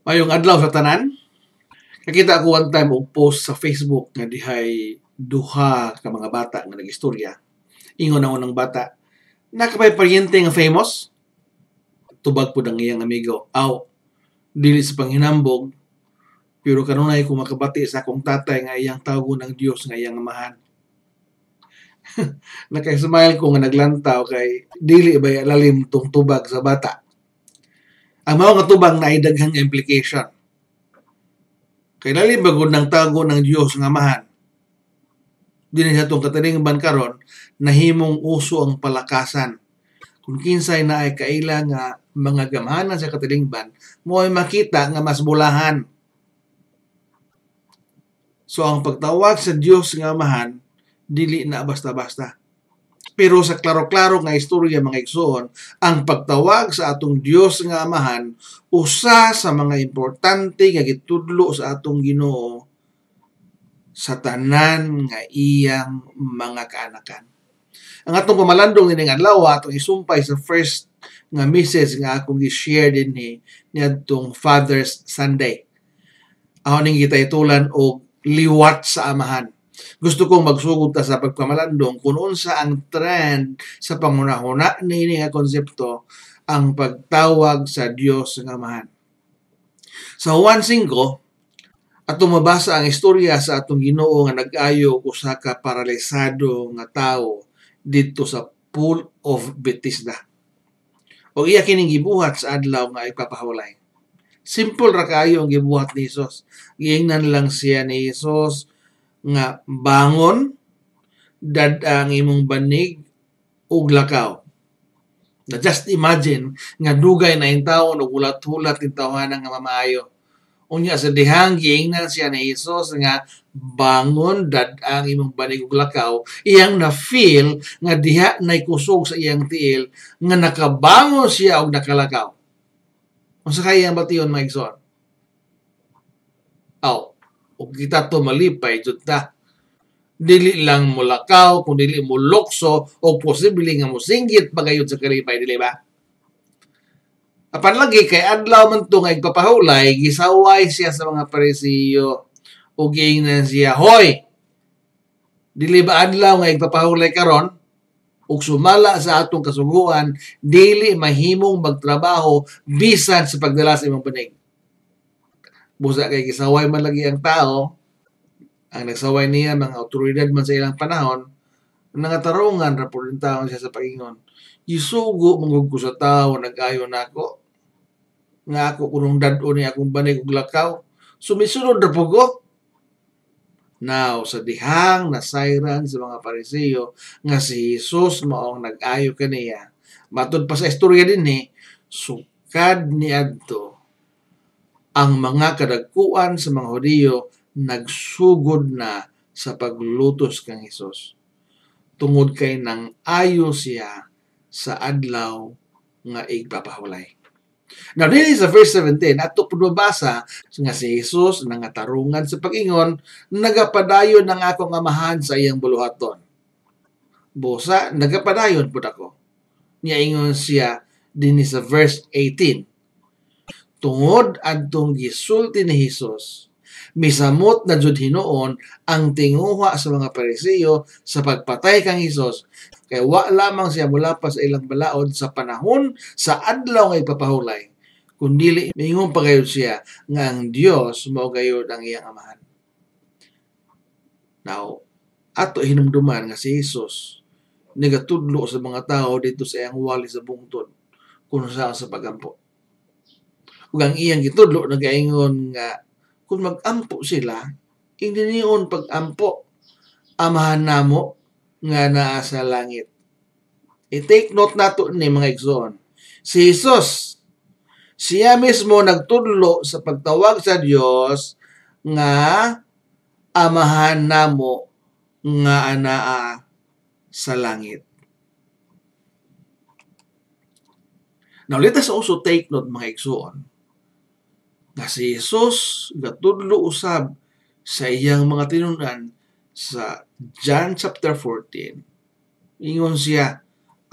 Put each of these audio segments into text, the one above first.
Maayong adlaw sa tanan. Nakita ko one time og post sa Facebook nga dihay duha ka mga bata nga nagistorya. Ingon ang unang bata, "Naa ka bay paryente nga famous?" Tubag pud ang iyang amigo, "Aw, dili sa panghinambog, pero kanunay ko makabati sa akong tatay nga iyang tawgon ang Dios nga iyang amahan." Naka-smile ko nga naglantaw kay dili ba lalim tong tubag sa bata. Ang mao nga tubag naay daghan nga implication. Kay lalim ba gud ng tago ng Dios nga amahan? Dinhi sa atong katilingban karon, nahimong uso ang palakasan. Kung kinsay naay kaila nga mga gamhanan sa katilingban, mo'y makita nga mas bulahan. So ang pagtawag sa Dios nga amahan, dili na basta-basta. Pero sa klaro-klaro nga istorya, mga igsoon, ang pagtawag sa atong Dios nga amahan usa sa mga importante nga gitudlo sa atong Ginoo sa tanan nga iyang mga kaanakan. Ang atong pamalandong nining adlaw, atong isumpay sa first nga message nga akong gi-share dinhi niadtong Father's Sunday. Ako ning gitaytulan og "Liwat sa Amahan." Gusto kong magsugod ta sa pagpamalandong kung unsa ang trend sa panghunahuna niini nga konsepto, ang pagtawag sa Dios nga Amahan. Sa Juan 5, atong mabasa ang istorya sa atong Ginoo nga nag-ayo og usa ka paralisado nga tawo didto sa Pool of Bethesda. Og iya kining gibuhat sa adlaw nga ipapahulay. Simple ra kaayo ang gibuhat ni Hesus. Giingnan lang siya ni Hesus nga, "Bangon, dad-a ang imong banig ug lakaw." Na just imagine nga dugay na intawon og hulat-hulat ning tawhana nga mamaayo. Unya sa dihang giingnan siya ni Hesus nga, "Bangon, dad-a ang imong banig ug lakaw," iyang na-feel nga diha nay kusog sa iyang tiil nga nakabangon siya og nakalakaw. Unsa kay iyang bation, mga igsoon? Aw, ug kita to malipay jud ta. Dili lang molakaw, kung dili mo lukso o posible nga mosinggit pagayod sa kalipay, dili ba? Apan lagi kay adlaw man to nga igpapahulay, gisaway siya sa mga Parisiyo ug giingnan siya, "Hoy! Dili ba adlaw nga igpapahulay karon? Ug sumala sa atong kasuguan, dili mahimong magtrabaho bisan sa pagdala sa imong banig." Busa kay gisaway man lagi ang tao, ang nagsaway niya mga awtoridad man sa ilang panahon, nangatarungan ra pud taon siya sa pag-ingon, "Gisugo man gud ko sa tawo nag-ayo nako nga ako kunong dad-on ni akong banig ug lakaw. Sumisunod ra pud ko." Now, sa dihang nasayran sa mga Parisiyo nga si Jesus maong nag-ayo kaniya, matud pa sa istorya dinhi, sukad niadto ang mga kadagkuan sa mga Hudiyo nagsugod na sa paglutos kang Hesus tungod kay nang ayo siya sa adlaw nga igpapahulay. Now, dinhi sa verse 17, ato pud mabasa nga si Jesus nangatarungan sa pag-ingon, "Nagapadayon ang akong Amahan sa iyang buluhaton. Busa, nagapadayon pud ako." Nya ingon siya dinhi sa verse 18. Tungod adtong gisulti ni Hesus, misamot na jud hinuon ang tinguha sa mga Parisiyo sa pagpatay kang Hesus kay wa lamang siya mulapas sa ilang balaod sa panahon sa adlaw nga ipapahulay, kundili miingon pa gayud siya nga ang Dios mao gayud ang iyang Amahan. Now, ato hinumduman nga si Hesus nagatudlo sa mga tao dito sa iyang wali sa bungtod kung saan sa pagampo. Ug ang iyang gitudlo nagaingon nga kung mag-ampo sila, ingnion pag-ampo, "Amahan namo nga naa sa langit." I-take note nato ni, mga igsoon. Si Jesus, siya mismo nagtudlo sa pagtawag sa Dios nga "Amahan namo nga anaa sa langit." Now let us also take note, mga igsoon, nga si Jesus gatudlo usab sa iyang mga tinun-an sa John chapter 14. Ingon siya,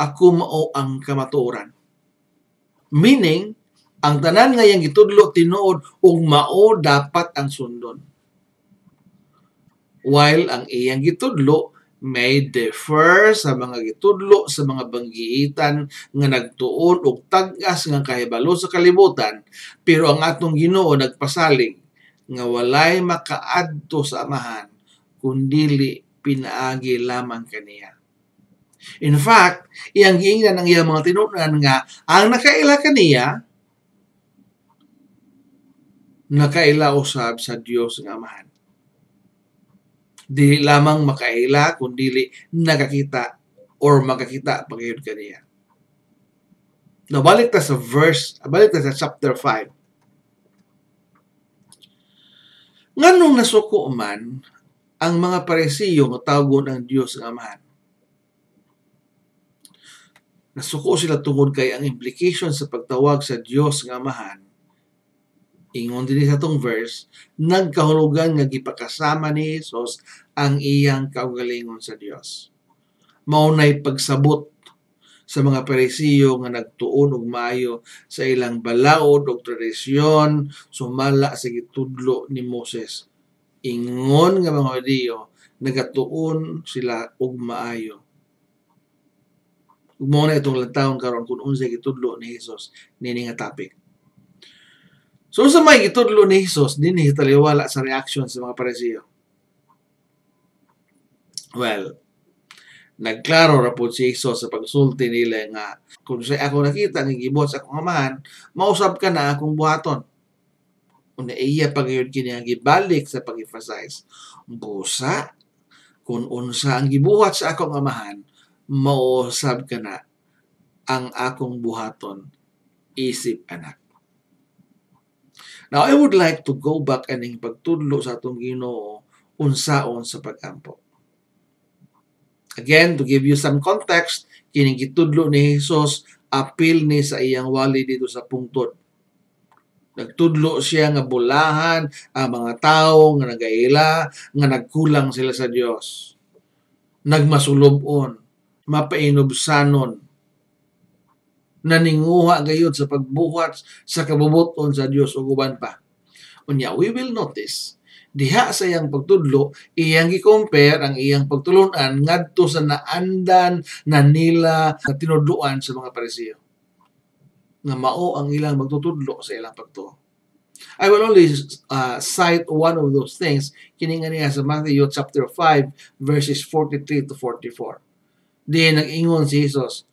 "Ako mao ang kamatuoran." Meaning, Ang tanan nga iyang gitudlo tinuod ug mao dapat ang sundon. While ang iyang gitudlo may differ sa mga gitudlo sa mga banggiitan nga nagtuon og tag-as nga kahibalo sa kalibutan, pero ang atong Ginoo nagpasalig nga walay makaadto sa Amahan kun dili pinaagi lamang kaniya. In fact, iyang giingnan ang iyang mga tinunan nga ang nakaila kaniya nakaila usab sa Dios nga Amahan. Dili lamang makaila kun dili nakakita or makakita pa gayud kaniya. Now, balik ta sa verse, balik ta sa chapter 5. Nganong nasuko man ang mga Parisiyo nga tawgon ang Dios nga Amahan? Nasuko sila tungod kay ang implication sa pagtawag sa Dios nga Amahan, ingon dinhi sa atong verse, nagkahulugan nga gipakasama ni Jesus ang iyang kaugalingon sa Dios. Mao nay pagsabot sa mga Parisiyo nga nagtuon og maayo sa ilang balaod og tradisyon sumala sa gitudlo ni Moses. Ingon nga mga Hudiyo, nagatuon sila og maayo. Ug mao na itong lantawon karon kung unsay gitudlo ni Jesus niini nga topic. So sa may gitudlo ni Jesus dinhi taliwala sa reaction sa mga Parisiyo? Well, nagklaro ra pud si Jesus sa pagsulti nila nga kung sa ako nakita nga gibuhat sa akong Amahan, mausab ka na akong buhaton. Una iya pa gayud kini ang gibalik sa pag-emphasize. Busa kung unsa ang gibuhat sa akong Amahan, mausab ka na ang akong buhaton isip anak. Now, I would like to go back aning pagtudlo sa atong Ginoo unsaon sa pag-ampo. Again, to give you some context, kining gitudlo ni Jesus apil ni sa iyang wali dito sa pungtod. Nagtudlo siya nga bulahan ang mga tawo nga nagaila, nga nagkulang sila sa Dios. Nagmasulub-on, mapainubsanon, naninguha gayud sa pagbuhat sa kabubuton sa Dios ug uban pa. Unya, we will notice diha sa iyang pagtudlo, iyang gi-compare ang iyang pagtulunan ngadto sa naandan na nila na tinudloan sa mga Parisiyo nga mao ang ilang magtutudlo sa ilang pagtuo. I will only cite one of those things kini nga niya sa Matthew chapter 5 verses 43 to 44. Diin nag-ingon si Jesus,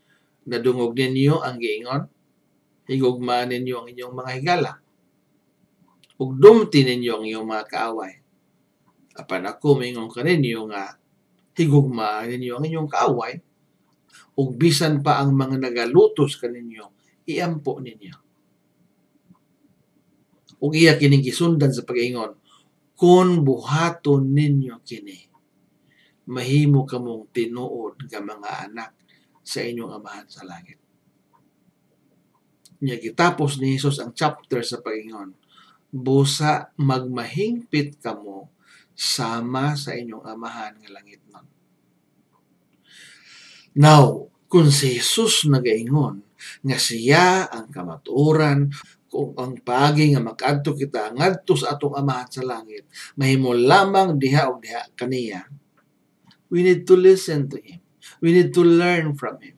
"Nadungog ninyo ang giingon, higugmaan ninyo ang inyong mga higala ug dumti ninyo ang inyong mga kaaway. Apan ako moingon kaninyo nga higugmaan ninyo ang inyong kaaway ug bisan pa ang mga nagalutos kaninyo, iampo ninyo." Ug iya kining gisundan sa pag-ingon, "Kung buhaton ninyo kini, mahimo kamong tinuod nga mga anak sa inyong Amahan sa langit." Nya gitapos ni Jesus ang chapter sa pag-ingon, "Busa magmahingpit kamo sama sa inyong Amahan nga langitnon." Now, kung si Jesus nagaingon nga siya ang kamatuoran, kung ang paagi nga makaadto kita ngadto sa atong Amahan sa langit, mahimo lamang diha og diha kaniya, we need to listen to Him. We need to learn from Him.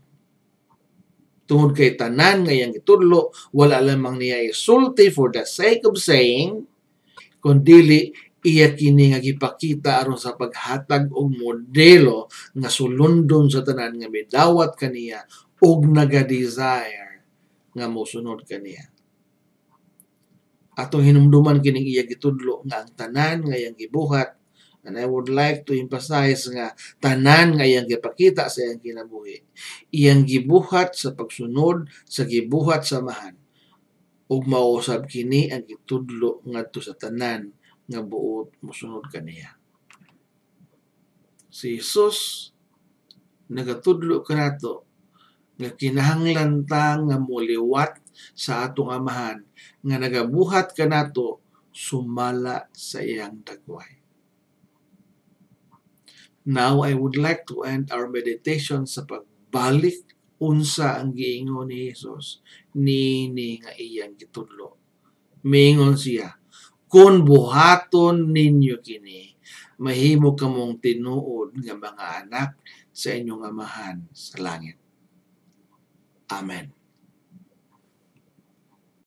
Tungod kay tanan nga iyang gitudlo, wala lamang niya isulti for the sake of saying, kundili iya kini nga gipakita aron sa paghatag og modelo nga sulundon sa tanan nga midawat kaniya og naga-desire nga mosunod kaniya. Atong hinumduman kining iya gitudlo nga ang tanan nga iyang gibuhat, and I would like to emphasize nga tanan nga iyang gipakita sa iyang kinabuhi, iyang gibuhat sa pagsunod sa gibuhat sa Amahan, ug mausab kini ang gitudlo ngadto sa tanan nga buot mosunod kaniya. Si Jesus nagatudlo kanato nga kinahanglan ta nga moliwat sa atong Amahan nga nagabuhat kanato sumala sa iyang dagway. Now, I would like to end our meditation sa pagbalik Unsa ang giingon ni Jesus niini nga iyang gitudlo? Miingon siya, "Kung buhaton ninyo kini, mahimo kamong tinuod nga mga anak sa inyong Amahan sa langit." Amen.